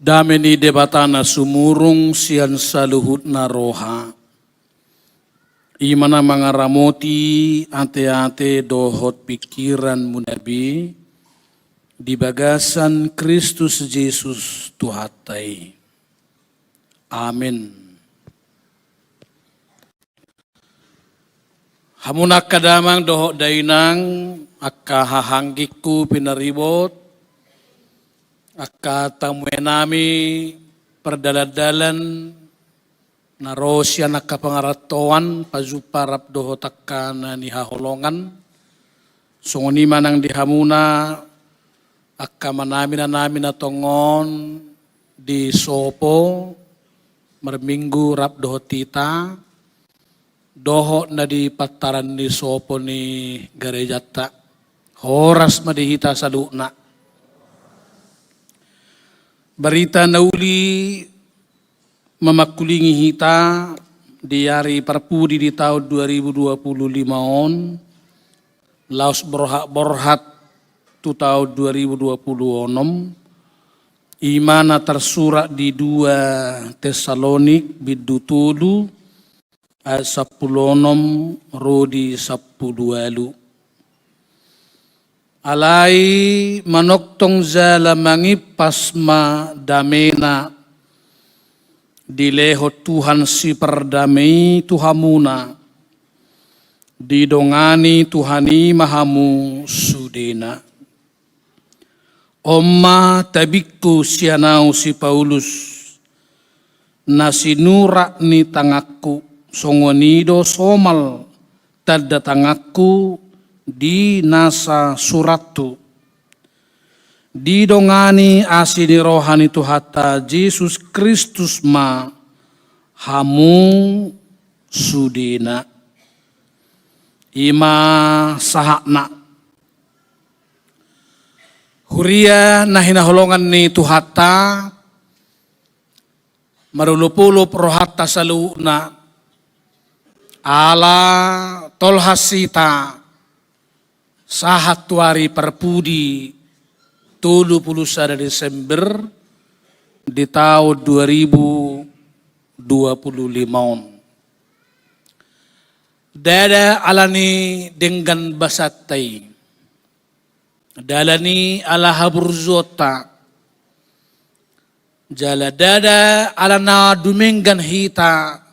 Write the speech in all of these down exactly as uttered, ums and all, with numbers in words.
Dame ni Debata na sumurung sian saluhutna roha, i ma na mangaramoti ateate dohot pingkiranmuna be di bagasan Kristus Jesus Tuhanta i. Amen. Hamuna angka damang dohot dainang, angka hahaanggingku pinaribot, angka tamuenami pardalandalan na ro sian angka pangarantoan, pajumpa rap dohot angka na nihaholongan. Songon i ma nang di hamuna angka amanami, inanami na tongon di sopo marminggu rap dohot hita, dohot na di pantaran ni sopo ni garejanta. Horas ma di hita saluhutna. Barita na uli mamangkulingi hita di ari parpudi di taon dua ribu dua puluh lima on, laos borhat-borhat tu taon dua ribu dua puluh onom, i ma na tarsurat di dua Tessalonik bindu tolu ayat sampulu onom ro di sampulu ualu. Alai manongtong jala mangimpas ma damena dilehon Tuhan sipardame i tu hamuna. Didongani Tuhan i ma hamu sudena. On ma tabingku sian ahu si Paulus, na sinurat ni tanganku, songon i do somal tanda tanganku di nasa surathu. Didongani asi ni roha ni Tuhanta Jesus Kristus ma hamu sudena. I ma sahatna. Huria na hinaholongan ni Tuhanta, marolopolop rohanta saluhutna, ala tolhas hita sahat tu ari parpudi tolu pulu sada Desember di taon dua ribu dua puluh lima on. Ndada ala ni denggan basanta i, ndada ni ala haburjuonta, jala ndada ala na dumenggan hita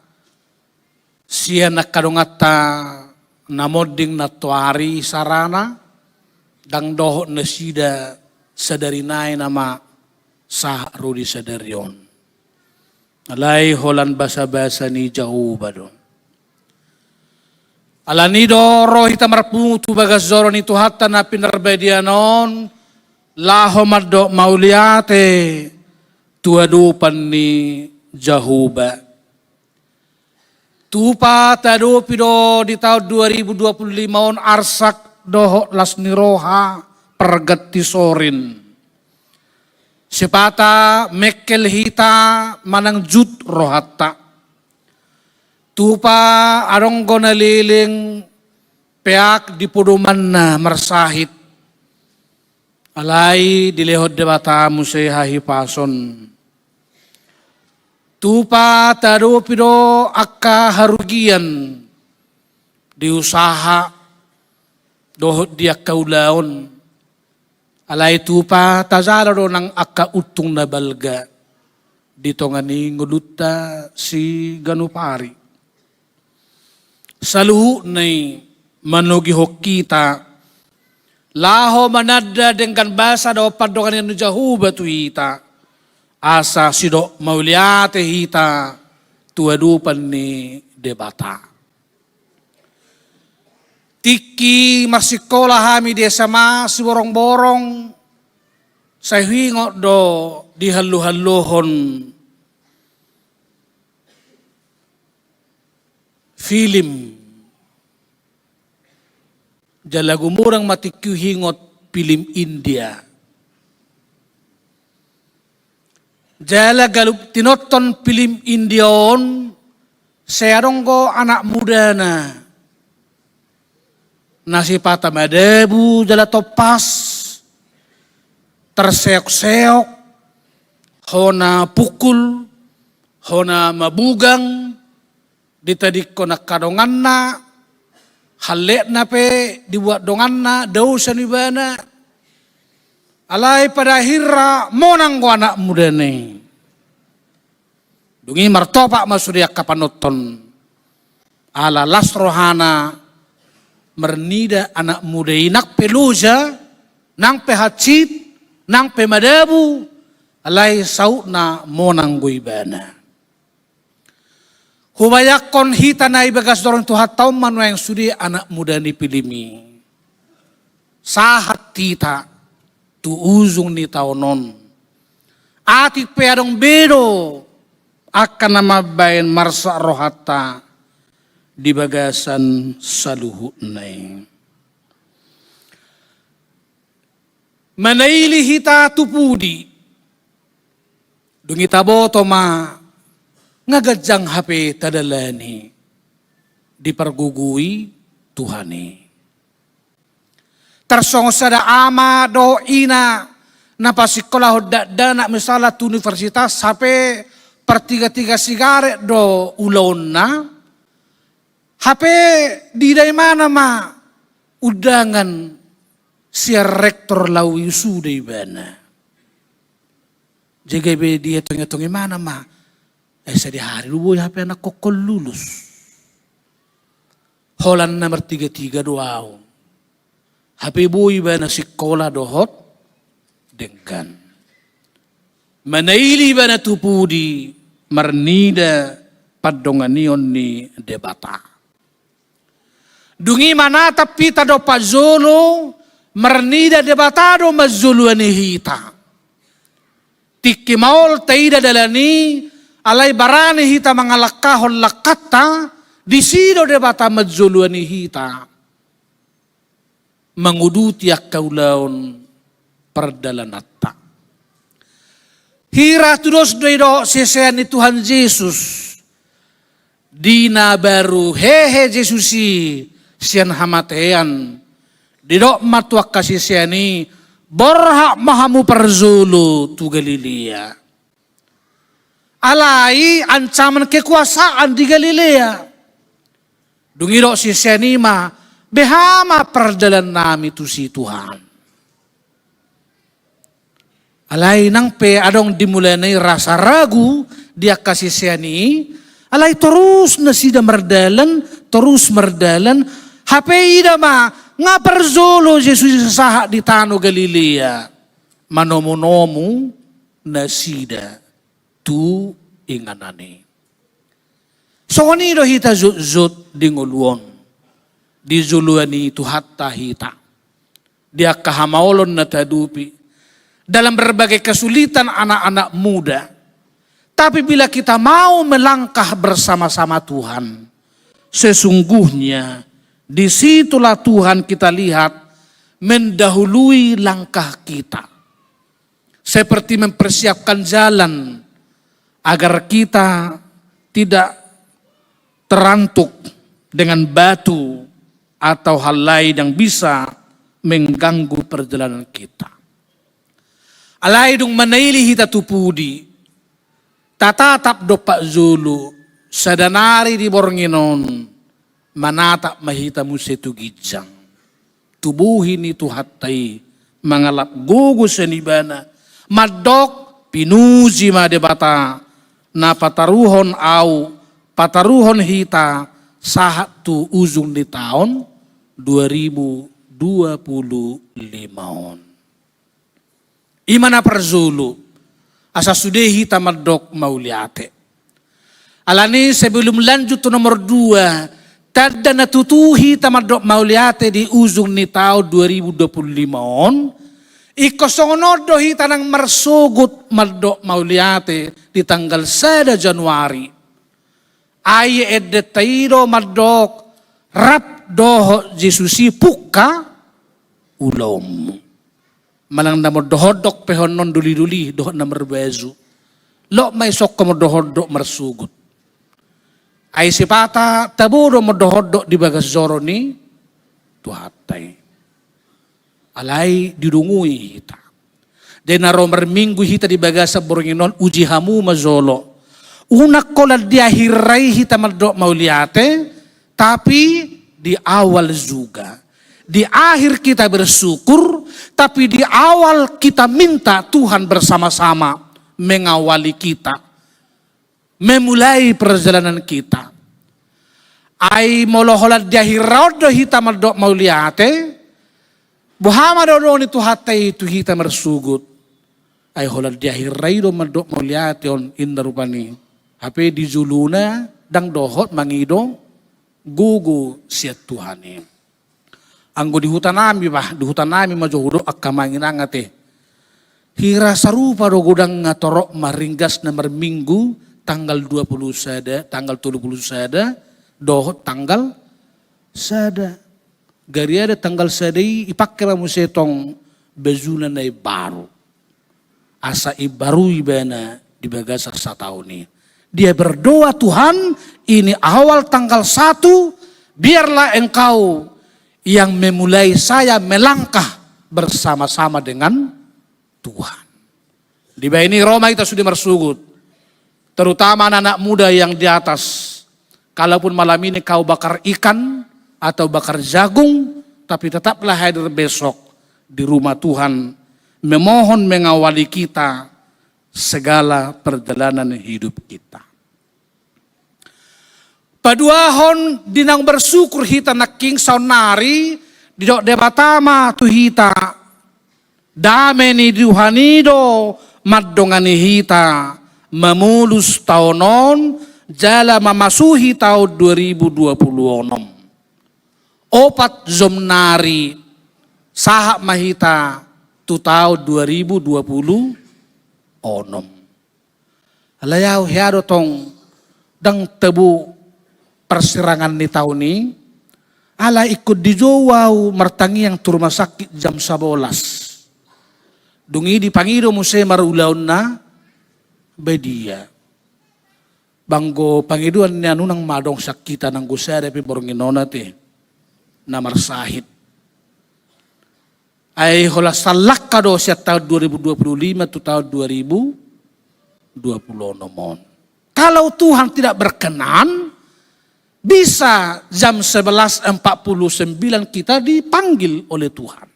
sian angka donganta na monding nantoari sarana, ndang dohot nasida sadari nai nama sahat ro di sadari on. Alai holan basabasa ni Jahowa do. Ala ni do ro hita marpungu tu bagas joro ni Tuhanta na pinarbadian on, laho mandok mauliate tu adopan ni Jahowa. Tupa tadopi do di taon dua ribu dua puluh lima on arsak dohot las ni roha parganti sorin. Sipata mengkel hita manang jut rohanta. Tupa adong do na leleng peak di podomanna marsahit. Alai dilehon Debata muse hahipason. Tupa tadopi do angka harugian di usaha dohot di angka ulaon. Alai tupa tajalo do nang angka untung na balga di tonga ni ngolunta siganup ari. Saluhutna i manogihon hita laho mananda denggan basa dohot pandonganion ni Jahowa tu hita, asa sidok mauliate hita tu adopan ni Debata. Tingki marsingkola hami di S M A Siborongborong, sai huingot do dihallohallohon film. Jala gumodang ma tingki huingot film India. Jala ganup tinonton film India on, sai adong do anak mudana na sipata madabu jala tompas, tarseokseok, hona pungkul, hona mabugang, ditadingkon angka donganna, halletna pe dibuat donganna, daosan ibana, alai pada akhirna monang do anak mudana i. Dung i martopak ma sude angka panonton. Ala las rohana marnida anak muda i nang pe loja, nang pe hansit, nang pe madabu, alai sautna monang do ibana. Hubayangkon hita na di bagas joro ni Tuhanta on ma nuaeng sude anak muda ni Pilim i. Sahat hita tu ujung ni taon on. Atik pe adong be do angka na mambaen marsak rohanta di bagasan saluhutna i. Manaili hita tu pudi. Dung i taboto ma nga ganjang hape tadalani dipargogoi Tuhan i. Tarsongon sada ama dohot ina na pasingkolahon dakdanak misalna tu universitas, hape partiga-tiga sigaret do ulaonna, hape diida ibana ma undangan sian rektor laho wisuda ibana. Jadi gabe dietong-etong ibana ma, eh, sadihari do boi hape anakkonhon lulus. Holan na martiga-tiga do ahu. Hape boi ibana singkola dohot denggan. Manaili ibana tu pudi marnida pandonganion ni Debata. Dung i manatap hita dompak jolo, marnida Debata do manjoloani hita. Tingki maol taida dalan i, alai barani hita mangalangkahon langkanta, disi do Debata manjoloani hita manguduti angka ulaon pardalananta. Hira tudos do i dohot sisean ni Tuhan Jesus. Di na baru hehe Jesus i sian hamatean, didok ma tu angka sisean i, borhat ma hamu parjolo tu Galilea. Alai ancaman kekuasaan di Galilea. Dung i didok sisean i ma, beha ma pardalannami tusi Tuhan. Alai nang pe adong di mulana i rasa ragu di angka sisean i, alai torus nasida mardalan, torus mardalan, hape ida ma nga parjolo Jesus i sahat di tano Galilea, manomu-nomu nasida tu inganan i. Songon i do hita jotjot di ngolu on, dijoloani Tuhanta hita di angka hamaolon na tahadopi, dalam berbagai kesulitan anak-anak muda. Tapi bila kita mau melangkah bersama-sama Tuhan, sesungguhnya di situlah Tuhan kita lihat mendahului langkah kita. Seperti mempersiapkan jalan agar kita tidak terantuk dengan batu atau hal lain yang bisa mengganggu perjalanan kita. Alai dung manaili hita tu pudi, tatatap dompak jolo, sada nari di borngin on, manatap ma hita muse tu ginjang. Tu bohi ni Tuhanta i mangalap gogo sian ibana, mandok, pinuji ma Debata na pataruhon ahu, pataruhon hita sahat tu ujung ni taon dua ribu dua puluh lima on. I ma na parjolo, asa sude hita mandok mauliate. Alani sebelum lanjut tu nomor dua, tanda na tutu hita mandok mauliate di ujung ni taon dua ribu dua puluh lima on, ingkon songon on do hita nang marsogot mandok mauliate di tanggal sada Januari. Ai endenta i do mandok, rap dohot Jesus i pungka ulaonmu. Manang na mondok-ondok pe ho annon doli-doli dohot na marbaju, lot ma i songon mondok-ondok marsogot. Ai sipata tabo do mondok-ondok di bagas joro ni Tuhanta i. Alai didungoi hita. Jadi na ro marminggu hita di bagasan borngin on, uji hamu ma jolo. Unang holan di akhir ra i hita mandok mauliate, tapi di awal juga. Di akhir kita bersyukur, tapi di awal kita minta Tuhan bersama-sama mengawali kita, memulai perjalanan kita. Ai molo holan di akhir ra on do hita mandok mauliate, boha ma do dao ni Tuhanta i tu hita marsogot? Ai holan di akhir ra i do mandok mauliate on, inna rupani. Hape di jolona ndang dohot mangido gogo sian Tuhan i. Anggo di huta nami, bah, di huta nami ma jo hudok angka amang inang ate. Hira sarupa do godangna torop ma ringgas na marminggu tanggal dua puluh sada, tanggal tolu puluh sada, dohot tanggal sada. Gariada tanggal sada i ipake ma muse tong bajuna na imbaru. Asa imbaru ibana di bagasan sataon i. Dia berdoa, "Tuhan, ini awal tanggal satu, biarlah Engkau yang memulai saya melangkah bersama-sama dengan Tuhan." Dibaen i ro ma hita sude marsogot. Terutama anak-anak muda yang di atas. Kalaupun malam ini kau bakar ikan atau bakar jagung, tapi tetaplah hadir besok di rumah Tuhan, memohon mengawali kita segala perjalanan hidup kita. Paduahon di naung bersyukur hita nangkin saonnari, didok Debata ma tu hita, dame ni Tuhan i do mandongani hita mamolus taon on jala mamasuhi taon dua ribu dua puluh onom. Opat jom nari sahat ma hita tu taon dua ribu dua puluh onom. Alai au hea do tong ndang tabo parsirangan ni taon i, ala ingkon dijou au martangiang tu rumah sakit jam sabolas. Dung i dipangido muse marulaonna, badia. Ba anggo pangidoan nian unang ma adong sian hita nanggo sada pe borngin on ate na marsahit. Ai holan sallangka do sian taon dua ribu dua puluh lima tu taon dua ribu dua puluh onom on. Kalau Tuhan tidak berkenan, bisa jam sebelas empat puluh sembilan kita dipanggil oleh Tuhan.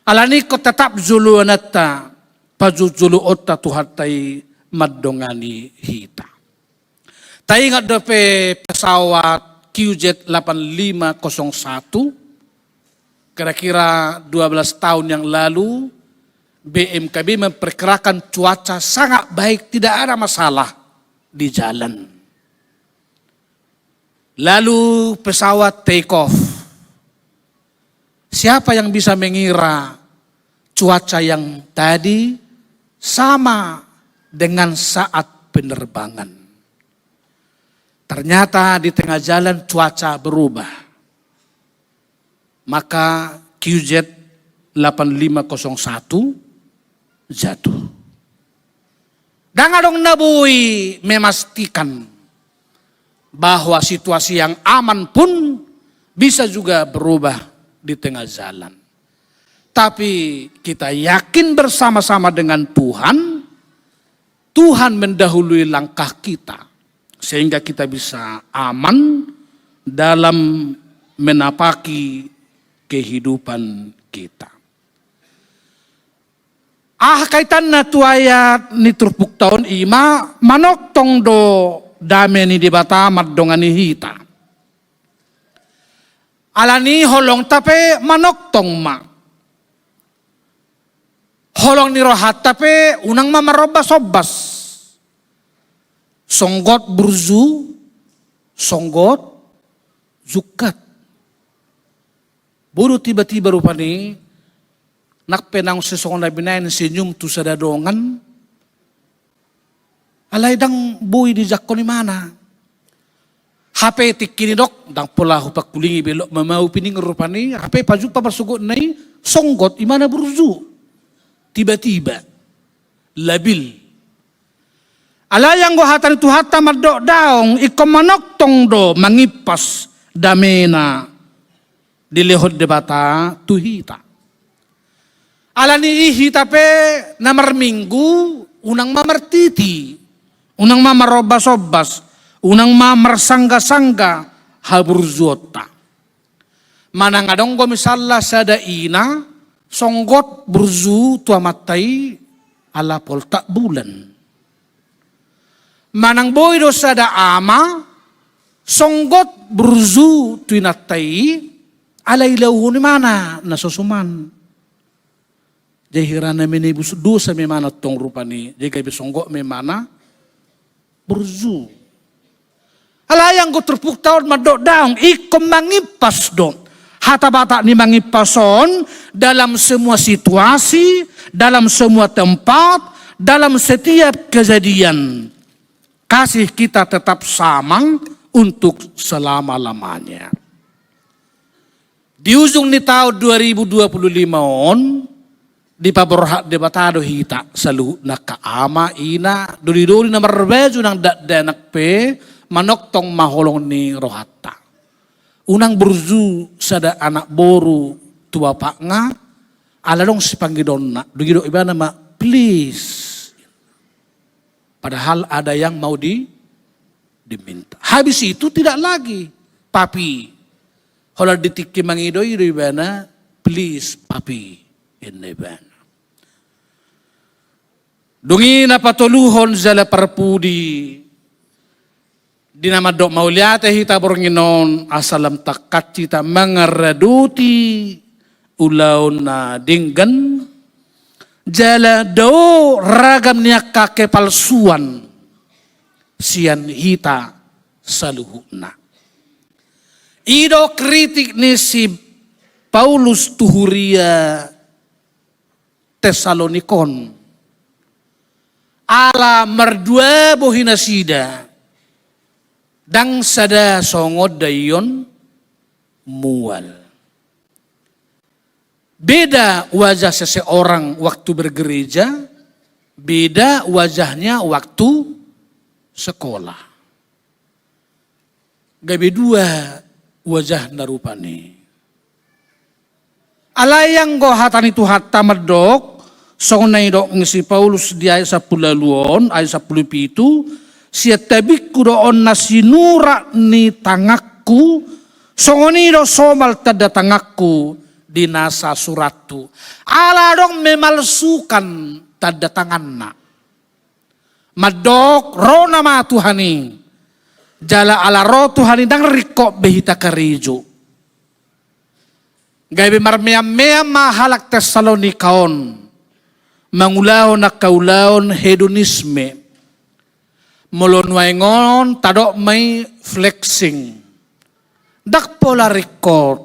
Alani i ingkon tetap joloanta, pajojoloonta Tuhanta i mandongani hita. Taingat dope pesawat Q Z delapan lima kosong satu, kira-kira dua belas tahun yang lalu, B M K B memperkirakan cuaca sangat baik, tidak ada masalah di jalan. Lalu pesawat take off. Siapa yang bisa mengira cuaca yang tadi sama dengan saat penerbangan? Ternyata di tengah jalan cuaca berubah. Maka Q Z delapan lima kosong satu jatuh. Ndang adong na boi memastikan bahwa situasi yang aman pun bisa juga berubah di tengah jalan. Tapi kita yakin bersama-sama dengan Tuhan, Tuhan mendahului langkah kita, sehingga kita bisa aman dalam menapaki kehidupan kita. Aha kaitanna tu ayat ni turpukta on? Ima manongtong do dame ni Debata mandongani hita. Alani holongta pe manongtong ma. Holong ni rohanta pe unang ma marombas-ombas. Songgot burju, songgot jungkat. Boi do tiba-tiba rupani, nang pe naung sisongon na binaen senyum tu sada dongan, alai ndang boi dijangkon imana. Hape tingki ni dok, ndang pola hupangkulingi belok mamau pining rupani, hape pajumpa marsogotna i, songgot imana burju. Tiba-tiba. Labil. Alai anggo hata ni Tuhanta mandok daong, ingkon manongtong do mangimpas damena dilehon Debata tu hita. Alani i hita pe na marminggu, unang ma martiti, unang ma marombas-ombas, unang ma marsangga-sangga haburjuonta. Manang adong do misalna sada ina songgot burju tu amanta i ala poltak bulan. Manang boi do sada ama songgot burju tu inanta i ala ilauhon imana na so suman. Jadi hira na menebus dosa ma imana tong rupani, jadi gabe songgot ma imana burju. Alai anggo turpukta on mandok daong, ingkon mangimpas do. Hata Batak ni mangimpas on dalam semua situasi, dalam semua tempat, dalam setiap kejadian. Kasih kita tetap sama untuk selama-lamanya. Di ujung ni taon dua ribu dua puluh lima on, dipaborhat Debata do hita saluhutna angka ama, ina, doli-doli na marbaju nang dakdanak pe, manongtong ma holong ni rohanta. Unang burju sada anak boru tu bapakna, ala adong sipangidoonna, dung didok ibana ma, please. Padahal ada yang mau di, diminta. Habis itu tidak lagi, papi. Holan di tingki mangido-ido ibana, please, papi, ninna ibana. Dung i na patoluhon jala parpudi, di na mandok mauliate hita borngin on, asa lam tangkas hita mangaradoti ulaon na denggan, jala dao ragam ni angka kepalsuan sian hita saluhutna. I do kritik ni si Paulus tu huria Tesalonik on. Ala mardua bohi nasida, ndang sada songon daion mual. Beda wajah seseorang waktu bergereja, beda wajahnya waktu sekolah. Gabe dua wajahna rupani. Alai anggo hata ni Tuhanta mandok, songon na nidok ni si Paulus di ayat sampulu ualu on, ayat sampulu pitu, sian tabingku do on na sinurat ni tanganku, songon i do somal tanda tanganku di nasa surathu. Ala adong memalsukan tanda tanganna. Mandok ro nama Tuhan i. Jala ala ro Tuhan i ndang ringkot be hita karejo. Gabe marmeam-meam ma halak Tesalonika on mangulahon angka ulaon hedonisme. Molo nuaeng on tadok ma i flexing. Ndang pola ringkot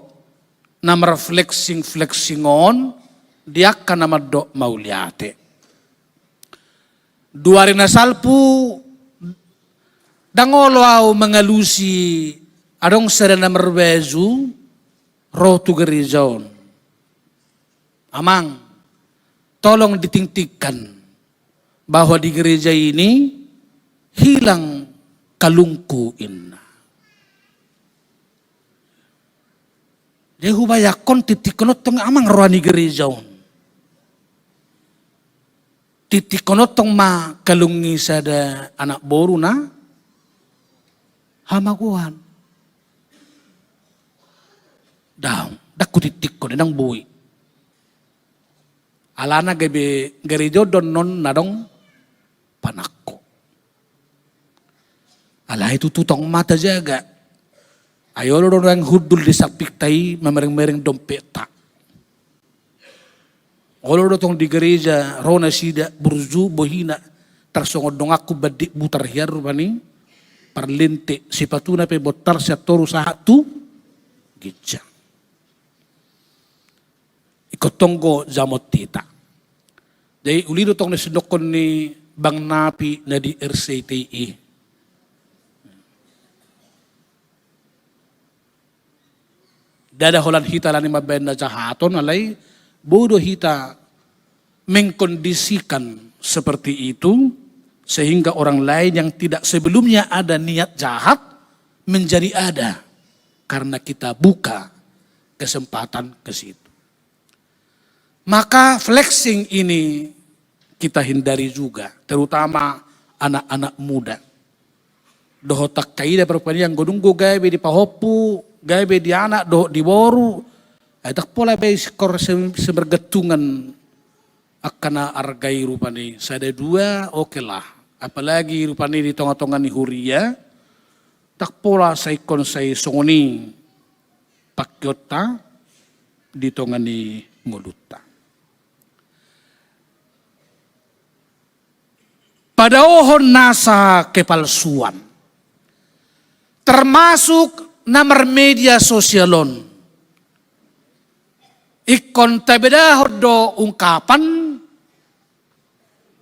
na marflexing-flexing on di angka na mandok mauliate. Dua ari na salpu, ndang olo au mangalusi adong sada na marbaju ro tu gereja on. Amang, tolong ditingtingkan bahwa di gereja ini hilang kalungku, inna. Jadi hubayangkon tingtingkon on tong amang roha ni gereja on. Tingtingkon on tong ma kalung ni sada anak boru na hamagoan. Daong, ndang hutingtingkon, ndang boi. Alana gabe gereja on do annon na adong panangko. Alai tutu tong ma tajaga. Ai olo do nuaeng hundul di sampingta i mamereng-mereng dompetta. Olo do tong di gereja ro nasida burju bohina tarsongon donganku Bandit Butar hian rupani, parlente, sipatuna pe bontar sian toru sahat tu ginjang. Ingkon tonggo jamot hita. Jadi uli do tong na sindokkon ni Bang Napi na di R C T I. Ndada holan hita alani mambaen na jahaton, alai boi do hita mengkondisikan seperti itu sehingga orang lain yang tidak sebelumnya ada niat jahat menjadi ada karena kita buka kesempatan ke situ. Maka flexing ini kita hindari juga, terutama anak-anak muda. Dohot angka ida pe rupani anggo dung do gabe dipahompu, gabe di anak dohot di boru, ai ndang pola be singkor se-, semergantungan angka na arga i rupani, sada dua, oke lah. Apalagi rupani di tonga-tonga ni huria, ndang pola sai ingkon sai songon i pangkeonta di tonga ni ngolunta. Padaohon nasa kepalsuan, termasuk na marmedia sosial on. Ingkon tabedahon do ungkapan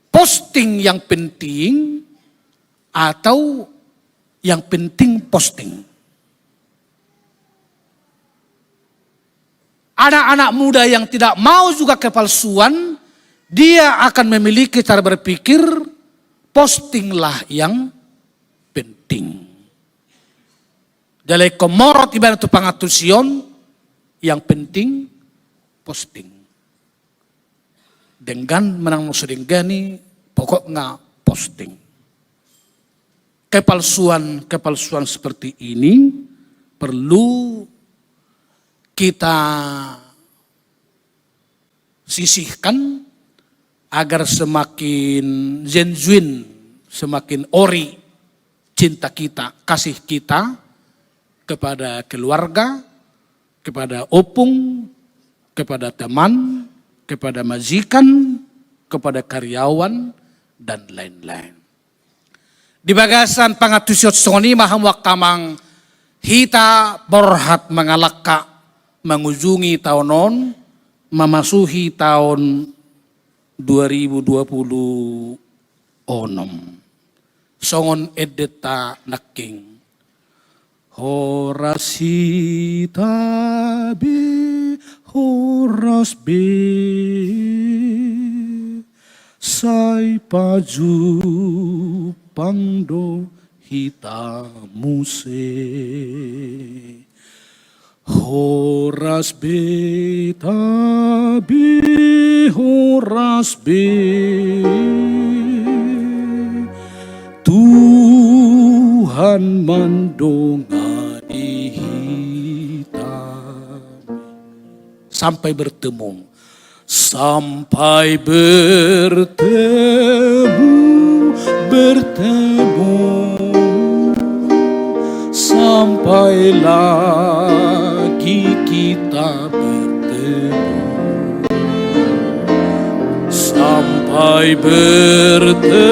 posting yang penting atau yang penting posting. Anak-anak muda yang tidak mau juga kepalsuan, dia akan memiliki cara berpikir, postinglah yang penting. Jala ingkon morot ibana tu pangantusion, yang penting posting. Denggan manang na so denggan i, pokokna posting. Kepalsuan-kepalsuan seperti ini perlu kita sisihkan agar semakin genuine, semakin ori cinta kita, kasih kita kepada keluarga, kepada opung, kepada teman, kepada majikan, kepada karyawan, dan lain-lain. Di bagasan pangantusion songon i ma hamu angka amang, hita borhat mangalangka mangujungi taon on, mamasuhi taon dua ribu dua puluh onom. Songon endenta nangkin. Horas hita be, horas be, sai pajumpang do hita muse. Horas be hita be, horas be. Tuhan mandongani hita. Sampai bertemu. Sampai bertemu, bertemu. Sampai lagi kita bertemu. Sampai bertemu,